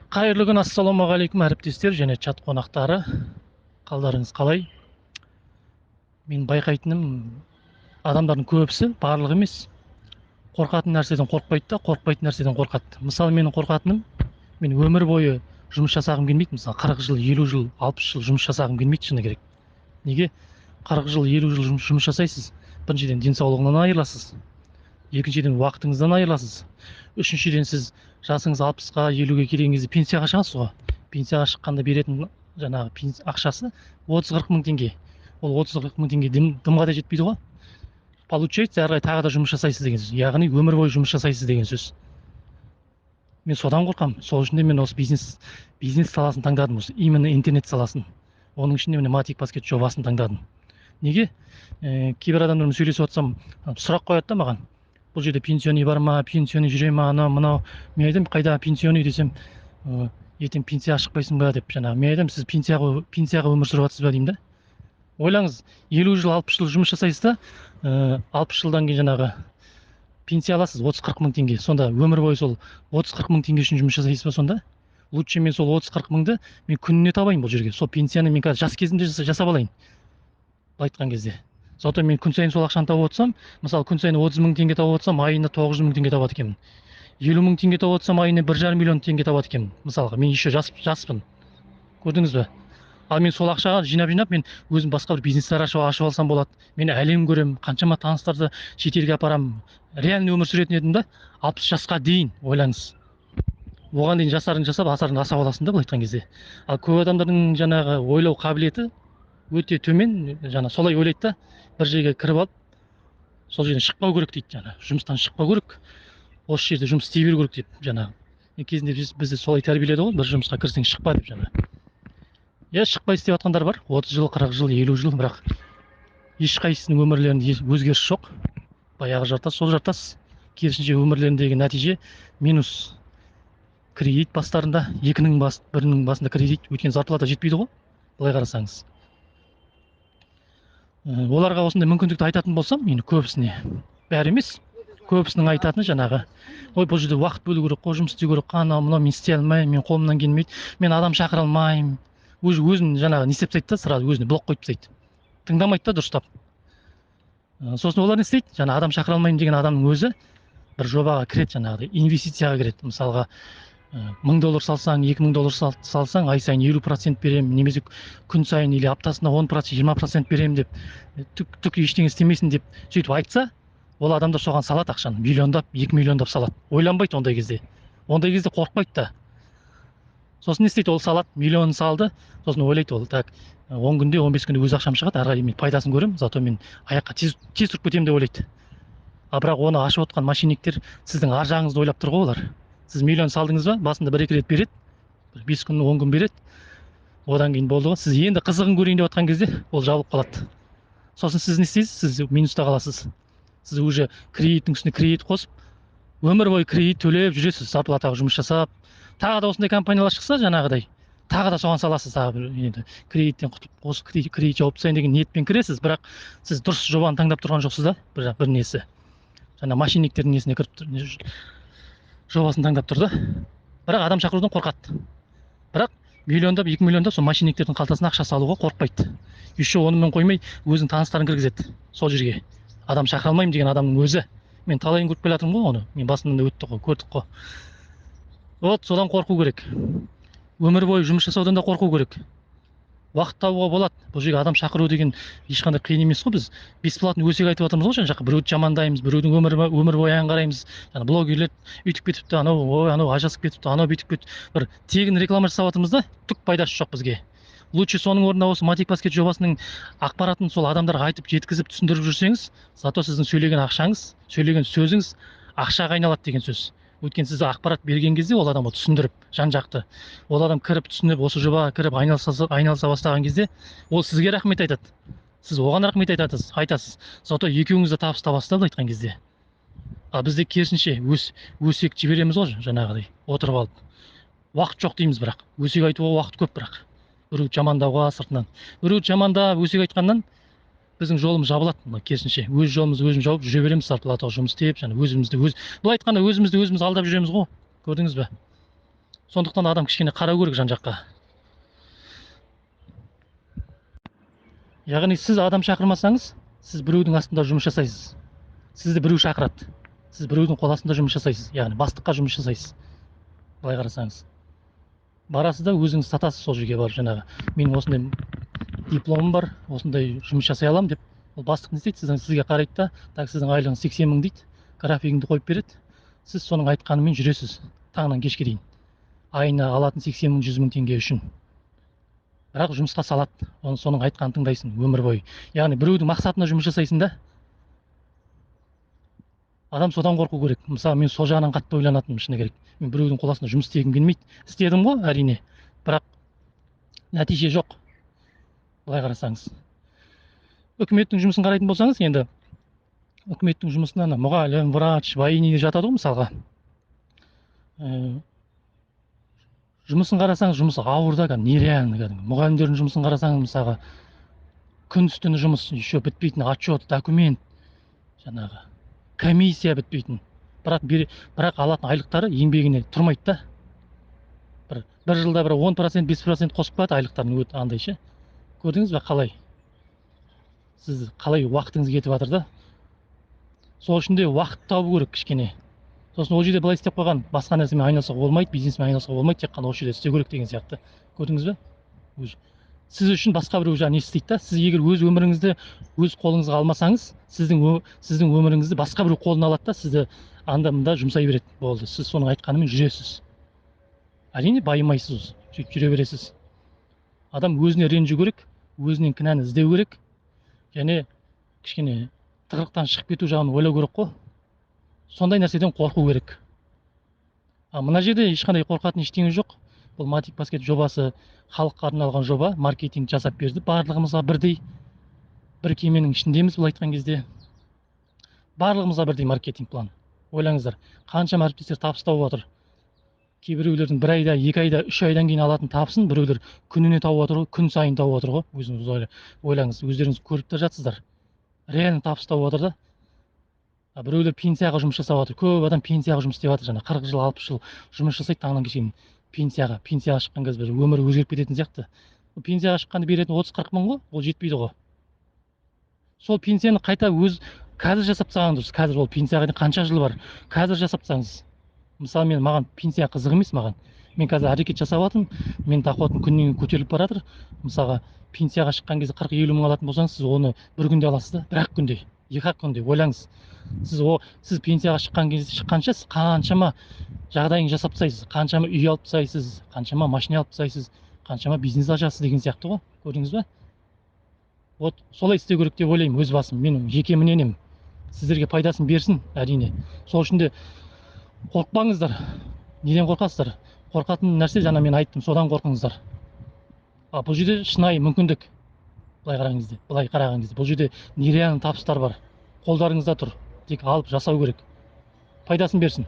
Қайырлы күн, ассалаумағалейкум, әріптестер және чат қонақтары. Қалдарыңыз қалай? Мен байқайтыным, адамдардың көбісі, барлығы емес, қорқатын нәрседен қорықпайды да, қорықпайтын нәрседен қорқады. Мысалы, менің қорқатыным, мен өмір бойы жұмыс жасағым келмейді. Мысалы, 40 жыл, 50 жыл, 60 жыл жұмыс жасағым келмейді, шыны керек. Неге? 40 жыл, 50 жыл жұмыс жасайсыз. Біріншіден, денсаулығынан айырыласыз. Екіншіден, уақытыңыздан айырыласыз. Үшіншіден, сіз жасыңыз 60-қа, 50-ге келген кезде пенсияға шығасыз ғой. Пенсияға шыққанда беретін жаңағы ақшасы 30-40 мың теңге. Ол 30-40 мың теңге дымға да жетпейді ғой. Получается, әрі қарай тағы да жұмыс жасайсыз деген сөз. Яғни өмір бойы жұмыс жасайсыз деген сөз. Мен содан қорқамын. Сол үшін де мен осы бизнес саласын таңдадым, осы именно интернет саласын. Оның ішінде міне Матик Баскет жобасын таңдадым. Неге? Кейбір адамдармен сөйлесіп отырсам, сұрақ қояды да маған. Бұл жерде пенсионный бар ма, пенсионный жүре ма, анау мынау. Мен айтамын, қайда пенсионный десем, ертең пенсияға шықпайсың ба деп жаңағы. Мен айтамын, сіз пенсияға өмір сүріп жатсыз ба деймін да. Ойлаңыз, 50 жыл, 60 жыл жұмыс жасайсыз да, 60 жылдан кейін жаңағы пенсия аласыз 30-40 мың теңге. Сонда өмір бойы сол 30-40 мың теңге үшін жұмыс жасайсыз ба сонда? Лучше мен сол 30-40 мыңды мен күніне табайын бұл жерге. Сол пенсияны мен қазір жас кезімде жасап алайын. Былай айтқан кезде. Зато мен күн сайын сол ақшаны тауып отырсам, мысалы, күн сайын 30 мың теңге тауып отырсам, айына 900 мың теңге табады екенмін. 50 мың теңге тауып отырсам, айына 1,5 миллион теңге табады екенмін. Мысалға, мен еще жаспын. Көрдіңіз бе? Ал мен сол ақшаға жинап-жинап, мен өзім басқа бір бизнестер ашып алсам болады. Мен әлем көремін, қаншама таныстарды шетелге апарамын. Реальный өмір сүретін едім да, 60 жасқа дейін, ойлаңыз. Оған дейін жасарың жасап, асарыңды асап аласың да, былай айтқан кезде. Ал көп адамдардың жаңағы ойлау қабілеті өте төмен, жаңа солай ойлайды да, бір жерге кіріп алып, сол жерден шықпау керек дейді, жаңа жұмыстан шықпау керек, осы жерде жұмыс істей беру керек деп жаңағы. Кезінде бізді солай тәрбиеледі ғой, бір жұмысқа кірсең шықпа деп жаңа. Иә, шықпай істеп жатқандар бар, 30 жыл, 40 жыл, 50 жыл, бірақ ешқайсысының өмірлерінде өзгеріс жоқ. Баяғы жартас, сол жартас. Керісінше өмірлеріндегі нәтиже минус. Кредит бастарында, екінің бас, бірінің басында кредит, өйткені зарплата жетпейді ғой, былай қарасаңыз. Оларға осындай мүмкіндікті айтатын болсам, енді көбісіне, бәрі емес, көбісінің айтатыны жаңағы, ой, бұл жерде уақыт бөлу керек қой, жұмыс істеу керек қой, анау мынау, мен істей алмаймын, мен қолымнан келмейді, мен адам шақыра алмаймын. Уже өзін жаңағы не істеп тастайды да, сразу өзіне блок қойып тастайды. Тыңдамайды да дұрыстап. Сосын олар не істейді? Жаңа адам шақыра алмаймын деген адамның өзі бір жобаға кіреді, жаңағыдай инвестицияға кіреді. Мысалға, 1000 доллар салсаң, 2000 доллар салсаң, ай сайын 50% беремін, немесе күн сайын или аптасына 10%, 20% беремін деп, түк ештеңе істемейсің деп сөйтіп айтса, ол адамдар соған салады ақшаны, миллиондап, 2 миллиондап салады. Ойланбайды ондай кезде. Ондай кезде қорықпайды да. Сосын не істейді? Ол салады, миллионын салды, сосын ойлайды ол, так, 10 күнде, 15 күнде өз ақшам шығады, әрі қарай мен пайдасын көремін, зато мен аяққа тез тұрып кетемін деп ойлайды. А бірақ оны ашып отқан мошенниктер сіздің ар жағыңызды ойлап тұр ғой олар. Сіз миллион салдыңыз ба, басында бір-екі рет береді, бір 5 күн, 10 күн береді, одан кейін болды ғой. Сіз енді қызығын көрейін деп отқан кезде ол жабылып қалады. Сосын сіз не істейсіз? Сіз минуста қаласыз. Сіз уже кредиттің үстіне кредит қосып, өмір бойы кредит төлеп жүресіз, зарплатаға жұмыс жасап. Тағы да осындай компаниялар шықса жаңағыдай, тағы да соған саласыз, тағы бір енді кредиттен құтылып, осы кредит жауып тастайын деген ниетпен кіресіз, бірақ сіз дұрыс жобаны таңдап тұрған жоқсыз да, бір несі. Жаңа мошенниктердің несіне кіріп тұр, жобасын таңдап тұр да. Бірақ адам шақырудан қорқады. Бірақ миллиондап, 2 миллиондап сол мошенниктердің қалтасына ақша салуға қорықпайды. Еще онымен қоймай өзінің таныстарын кіргізеді сол жерге. Адам шақыра алмаймын деген адамның өзі. Мен талайын көріп келе жатырмын ғой оны. Мен басынан да өтті ғой, көрдік қой. Вот содан қорқу керек. Өмір бойы жұмыс жасаудан да қорқу керек. Уақыт табуға болады. Бұл жерге адам шақыру деген ешқандай қиын емес қой. Біз бесплатно өсек айтып жатырмыз ғой, жан жаққа біреуді жамандаймыз, біреудің өмір бойы ән қараймыз. Жаңа блогерлер үйтіп кетіпті, анау, ой, анау ажырасып кетіпті, анау бүйтіп кетті. Бір тегін реклама жасап жатырмыз да, түк пайдасы жоқ бізге. Лучше соның орнына осы Матик Баскет жобасының ақпаратын сол адамдарға айтып, жеткізіп, түсіндіріп жүрсеңіз, зато сіздің сөйлеген ақшаңыз, сөйлеген сөзіңіз ақшаға айналады деген сөз. Өйткені сіз ақпарат берген кезде ол адамға түсіндіріп, жан-жақты. Ол адам кіріп, түсініп, осы жобаға кіріп айналыса бастаған кезде ол сізге рахмет айтады. Сіз оған рахмет айтасыз. Зато екеуіңіз де табыс табасыз да, былай айтқан кезде. Ал бізде керісінше өсек жібереміз ғой жаңағыдай, отырып алып. Уақыт жоқ дейміз бірақ. Өсек айтуға уақыт көп бірақ. Біреуді жамандауға сыртынан. Біреуді жамандап өсек айтқаннан біздің жолымыз жабылады, мына керісінше. Өз жолымызды өзіміз жауып жүре береміз, зарплатаға жұмыс істеп, жаңа өзімізді өз, былай айтқанда өзімізді өзіміз алдап жүреміз ғой. Көрдіңіз бе? Сондықтан адам кішкене қарау керек жан-жаққа. Яғни сіз адам шақырмасаңыз, сіз біреудің астында жұмыс жасайсыз. Сізді біреу шақырады. Сіз біреудің қол астында жұмыс жасайсыз. Яғни бастыққа жұмыс жасайсыз. Былай қарасаңыз. Барасыз да өзіңіз сатасыз сол жерге барып жаңағы. Менің осындай дипломым бар, осындай жұмыс жасай аламын деп. Ол бастық не істейді? Сізге қарайды да, так, сіздің айлығыңыз 80 мың дейді, графигіңді қойып береді. Сіз соның айтқанымен жүресіз таңнан кешке дейін. Айына алатын 80 мың, 100 мың теңге үшін. Бірақ жұмысқа салады, оны соның айтқанын тыңдайсың өмір бойы. Яғни біреудің мақсатына жұмыс жасайсың да. Адам содан қорқу керек. Мысалы, мен сол жағынан қатты ойланатынмын, шыны керек. Мен біреудің қол астында жұмыс істегім келмейді. Істедім ғой, әрине. Бірақ нәтиже жоқ. Былай қарасаңыз. Үкіметтің жұмысын қарайтын болсаңыз, енді үкіметтің жұмысына ана мұғалім, врач, военный жатады ғой мысалға. Жұмысын қарасаңыз, жұмысы ауыр да, кәдімгі нереально кәдімгі. Мұғалімдердің жұмысын қарасаңыз, мысалға, күндіз түні жұмыс, еще бітпейтін отчет, документ, жаңағы комиссия бітпейтін. Бірақ алатын айлықтары еңбегіне тұрмайды да. Бір жылда бір 10%, 5% қосып қояды айлықтарын, өте андай ше. Көрдіңіз бе қалай? Сіз қалай уақытыңыз кетіп жатыр да. Сол үшін де уақыт табу керек кішкене. Сосын ол жерде былай істеп қойған, басқа нәрсемен айналысуға болмайды, бизнеспен айналысуға болмайды, тек қана осы жерде істеу керек деген сияқты. Көрдіңіз бе? Сіз үшін басқа біреу жаңа не істейді да. Сіз егер өз өміріңізді өз қолыңызға алмасаңыз, сіздің өміріңізді басқа біреу қолына алады да, сізді анда мында жұмсай береді. Болды. Сіз соның айтқанымен жүресіз. Әрине байымайсыз, сөйтіп жүре бересіз. Адам өзіне ренжу керек, өзінен кінәні іздеу керек. Және кішкене тығырықтан шығып кету жағын ойлау керек қой. Сондай нәрседен қорқу керек. А мына жерде ешқандай қорқатын ештеңе жоқ. Бұл Матик Баскет жобасы халыққа арналған жоба, маркетинг жасап берді. Барлығымызға бірдей, бір кеменің ішіндеміз бұл айтқан кезде. Барлығымызға бірдей маркетинг план. Ойлаңыздар, қаншама әріптестер табыс тауып жатыр. Кейбіреулердің бір айда, екі айда, үш айдан кейін алатын табысын біреулер күніне тауып жатыр ғой, күн сайын тауып жатыр ғой. Өзіңіз ойлаңыз, өздеріңіз көріп те жатсыздар. Реально табыс тауып жатыр да. А біреулер пенсияға жұмыс жасап жатыр. Көп адам пенсияға жұмыс істеп жатыр. Жаңа 40 жыл, 60 жыл жұмыс жасайды, таңнан кешке дейін пенсияға. Пенсияға шыққан кезде бір өмірі өзгеріп кететін сияқты. Ол пенсияға шыққанда беретін 30-40 мың ғой, ол жетпейді ғой. Сол пенсияны қайта өз қазір жасап тастаған дұрыс. Қазір ол пенсияға дейін қанша жыл бар? Қазір жасап тастаңыз. Мысалы, маған пенсия қызық емес маған. Мен қазір әрекет жасап жатырмын. Мен доходым күннен күнге көтеріліп бара жатыр. Мысалға, пенсияға шыққан кезде 40-50 мың алатын болсаңыз, сіз оны бір күнде аласыз да, бір ақ күнде, екі ақ күнде ойлаңыз. Сіз пенсияға шыққан кезде, шыққанша сіз қаншама жағдайыңызды жасап тастайсыз, қаншама үй алып тастайсыз, қаншама машина алып тастайсыз, қаншама бизнес ашасыз деген сияқты ғой. Көрдіңіз бе? Вот солай істеу керек деп ойлаймын өз басым. Менің жеке мнением. Сіздерге пайдасын берсін, әрине. Сол үшін де қорықпаңыздар. Неден қорқасыздар? Қорқатын нәрсе жаңа мен айттым, содан қорқыңыздар. А бұл жерде шынайы мүмкіндік. Былай қараған кезде, былай қараған кезде бұл жерде нереально табыстар бар. Қолдарыңызда тұр. Тек алып жасау керек. Пайдасын берсін.